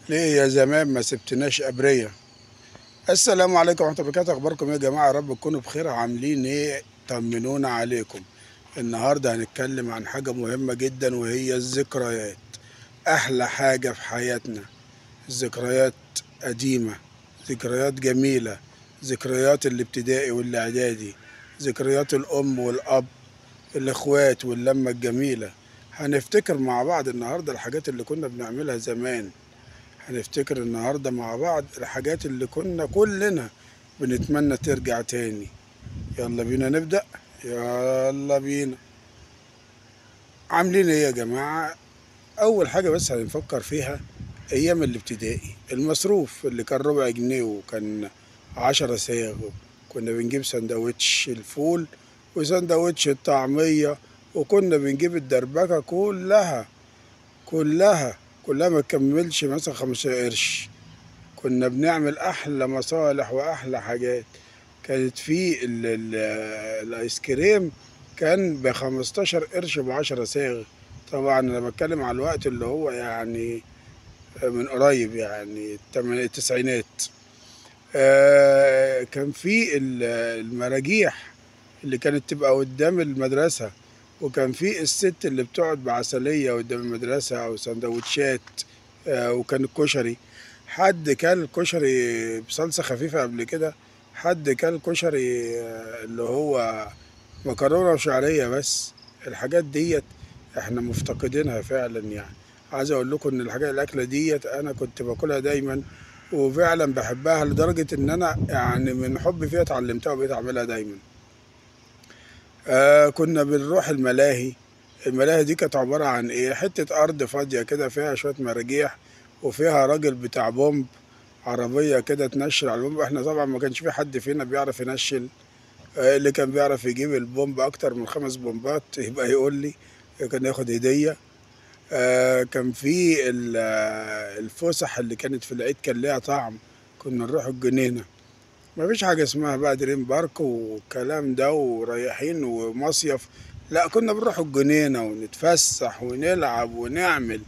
ليه يا زمان ما سبتناش أبرية؟ السلام عليكم ورحمة الله وبركاته. أخباركم إيه يا جماعة؟ يا رب تكونوا بخير. عاملين إيه؟ طمنونا عليكم. النهاردة هنتكلم عن حاجة مهمة جدا وهي الذكريات. أحلى حاجة في حياتنا الذكريات، قديمة، ذكريات جميلة، ذكريات الابتدائي والإعدادي، ذكريات الأم والأب، الإخوات واللمة الجميلة. هنفتكر مع بعض النهاردة الحاجات اللي كنا بنعملها زمان. هنفتكر النهاردة مع بعض الحاجات اللي كنا كلنا بنتمنى ترجع تاني. يلا بينا نبدأ، يلا بينا. عاملين ايه يا جماعة؟ أول حاجة بس هنفكر فيها أيام الابتدائي، المصروف اللي كان ربع جنيه وكان 10 صاغ. كنا بنجيب سندوتش الفول وسندوتش الطعمية، وكنا بنجيب الدربكة كلها كلها كلها، ما تكملش مثلا 5 قرش. كنا بنعمل أحلى مصالح وأحلى حاجات. كانت في الآيس كريم كان ب15 قرش ب10 صاغ. طبعا أنا بتكلم على الوقت اللي هو يعني من قريب، يعني التسعينات. كان في المراجيح اللي كانت تبقى قدام المدرسة، وكان في الست اللي بتقعد بعسلية قدام المدرسة أو سندوتشات. وكان الكشري، حد كان الكشري بصلصة خفيفة قبل كده؟ حد كان كشري اللي هو مكرونة وشعرية بس؟ الحاجات ديت احنا مفتقدينها فعلا. يعني عايز اقول لكم ان الحاجات الاكلة ديت انا كنت باكلها دايما وفعلا بحبها، لدرجة ان انا يعني من حبي فيها اتعلمتها وبقيت اعملها دايما. كنا بنروح الملاهي. الملاهي دي كانت عبارة عن ايه؟ حتة ارض فاضية كده فيها شوية مراجيح وفيها راجل بتاع بومب، عربية كده تنشل على البومب. احنا طبعا ما كانش في حد فينا بيعرف ينشل. اللي كان بيعرف يجيب البومب اكتر من 5 بومبات يبقى يقول لي، كان ياخد هدية. كان في الفسح اللي كانت في العيد كان ليها طعم. كنا نروح الجنينة، ما فيش حاجة اسمها بقى دريم بارك والكلام ده ورايحين ومصيف، لا، كنا بنروح الجنينة ونتفسح ونلعب ونعمل.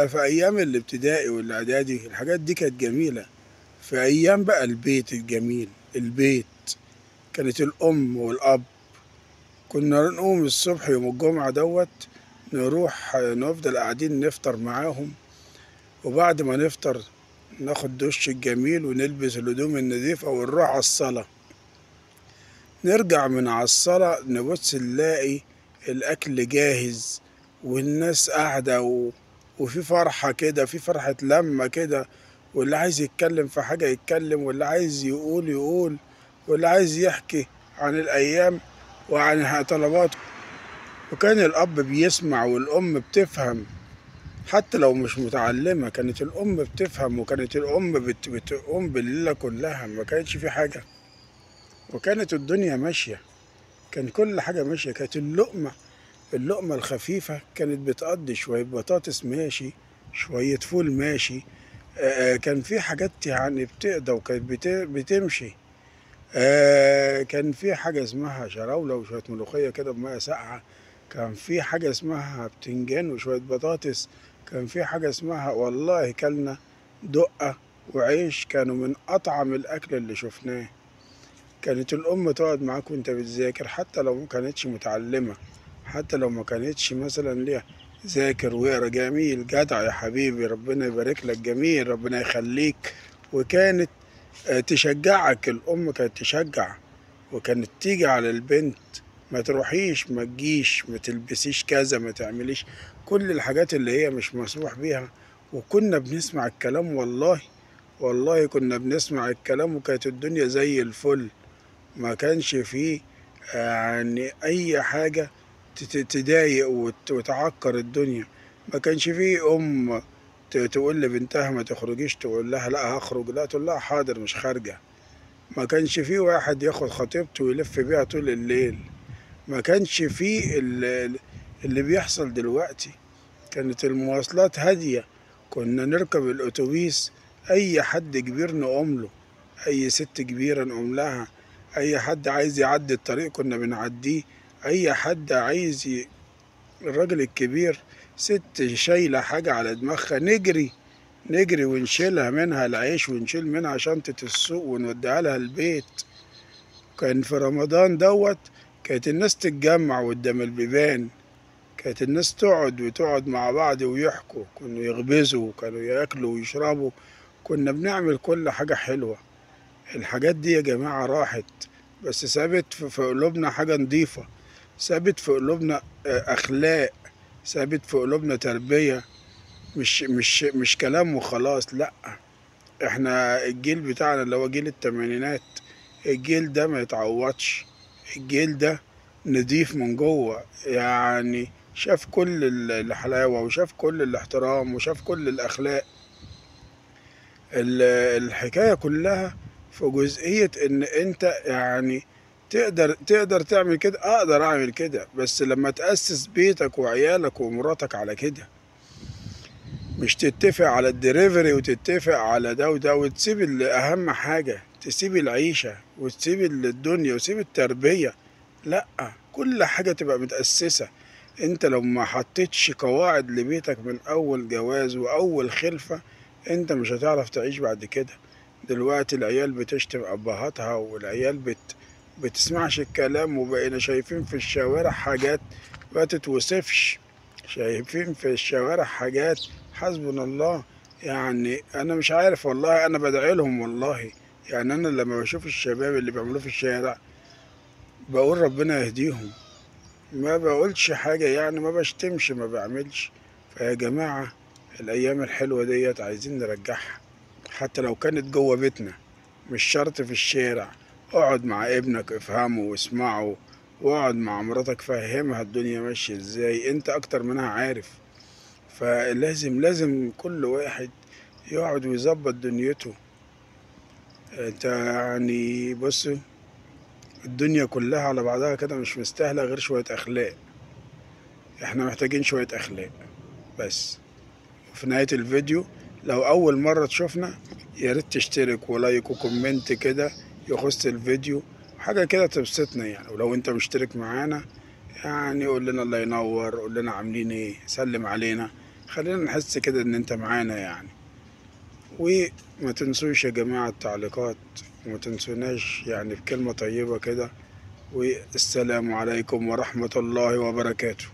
في أيام الابتدائي والإعدادي الحاجات دي كانت جميلة. في أيام بقى البيت الجميل، البيت كانت الأم والأب. كنا نقوم الصبح يوم الجمعة دوت نروح نفضل قاعدين نفطر معاهم، وبعد ما نفطر ناخد دش الجميل ونلبس الهدوم النظيفة ونروح على الصلاة. نرجع من على الصلاة نبص نلاقي الأكل جاهز والناس قاعدة وفي فرحة كده، في فرحة لمة كده، واللي عايز يتكلم في حاجة يتكلم، واللي عايز يقول يقول، واللي عايز يحكي عن الأيام وعن طلباته. وكان الأب بيسمع والأم بتفهم، حتى لو مش متعلمة كانت الأم بتفهم، وكانت الأم بتقوم بالليلة كلها، ما كانتش في حاجة. وكانت الدنيا ماشية، كان كل حاجة ماشية. كانت اللقمة الخفيفة كانت بتقضي شوية بطاطس ماشي، شوية فول ماشي. كان في حاجات يعني بتقضى وكانت بتمشي. كان في حاجة اسمها شراولة وشوية ملوخية كده بمية ساقعة، كان في حاجة اسمها بتنجان وشوية بطاطس، كان في حاجة اسمها والله كلنا دقة وعيش، كانوا من أطعم الأكل اللي شفناه. كانت الأم تقعد معاك وانت بتذاكر، حتى لو ما كانتش متعلمة، حتى لو ما كانتش مثلا ليها، ذاكر واقرا، جميل، جدع يا حبيبي، ربنا يبارك لك، جميل، ربنا يخليك. وكانت تشجعك، الأم كانت تشجع، وكانت تيجي على البنت ما تروحيش، ما تجيش، ما تلبسيش كذا، ما تعمليش كل الحاجات اللي هي مش مسموح بيها. وكنا بنسمع الكلام، والله والله كنا بنسمع الكلام، وكانت الدنيا زي الفل. ما كانش فيه يعني أي حاجة تضايق وتعكر الدنيا. ما كانش فيه أم تقول لبنتها ما تخرجيش، تقول لها لا هخرج، لا تقول لها حاضر مش خارجة. ما كانش فيه واحد ياخد خطيبته ويلف بيها طول الليل. ما كانش فيه اللي بيحصل دلوقتي. كانت المواصلات هادية، كنا نركب الأتوبيس أي حد كبير نقوم له، أي ست كبيرة نقوم لها، أي حد عايز يعدي الطريق كنا بنعديه، أي حد عايز الراجل الكبير ست شايلة حاجة على دماغها نجري نجري ونشيلها منها العيش، ونشيل منها شنطة السوق ونوديها لها البيت. كان في رمضان دوت كانت الناس تتجمع قدام البيبان، كانت الناس تقعد وتقعد مع بعض ويحكوا، كانوا يخبزوا وكانوا ياكلوا ويشربوا، كنا بنعمل كل حاجة حلوة. الحاجات دي يا جماعة راحت، بس سابت في قلوبنا حاجة نظيفة، سابت في قلوبنا أخلاق، سابت في قلوبنا تربية، مش مش مش كلام وخلاص. لا، احنا الجيل بتاعنا اللي هو جيل التمانينات، الجيل ده ما يتعوضش، الجيل ده نضيف من جوه، يعني شاف كل الحلاوة وشاف كل الاحترام وشاف كل الأخلاق. الحكاية كلها في جزئية ان انت يعني تقدر تعمل كده، اقدر اعمل كده، بس لما تأسس بيتك وعيالك ومراتك على كده، مش تتفق على الدليفري وتتفق على ده وده، وتسيب اهم حاجة، تسيب العيشة وتسيب الدنيا وتسيب التربية. لا، كل حاجة تبقى متأسسة. انت لو ما حطيتش قواعد لبيتك من اول جواز واول خلفة، انت مش هتعرف تعيش بعد كده. دلوقتي العيال بتشتم ابهاتها، والعيال بتسمعش الكلام، وبقينا شايفين في الشوارع حاجات ما تتوصفش، شايفين في الشوارع حاجات حسبنا الله. يعني انا مش عارف والله، انا بدعي لهم والله. يعني انا لما بشوف الشباب اللي بيعملوه في الشارع بقول ربنا يهديهم، ما بقولش حاجة يعني، ما بشتمش، ما بعملش. فيا جماعة الايام الحلوة ديت عايزين نرجعها، حتى لو كانت جوه بيتنا، مش شرط في الشارع. اقعد مع ابنك افهمه واسمعه، واقعد مع مراتك فهمها الدنيا ماشية ازاي، انت اكتر منها عارف. فلازم لازم كل واحد يقعد ويظبط دنيته. انت يعني بص، الدنيا كلها على بعضها كده مش مستاهلة غير شوية اخلاق. احنا محتاجين شوية اخلاق بس. وفي نهاية الفيديو، لو اول مرة تشوفنا يا ريت تشترك و like و comment كده يخص الفيديو، حاجة كده تبسطنا يعني. ولو انت مشترك معانا يعني قول لنا الله ينور، قول لنا عاملين ايه، سلم علينا، خلينا نحس كده ان انت معانا يعني. وما تنسوش يا جماعة التعليقات، وما تنسوناش يعني بكلمة طيبة كده. والسلام عليكم ورحمة الله وبركاته.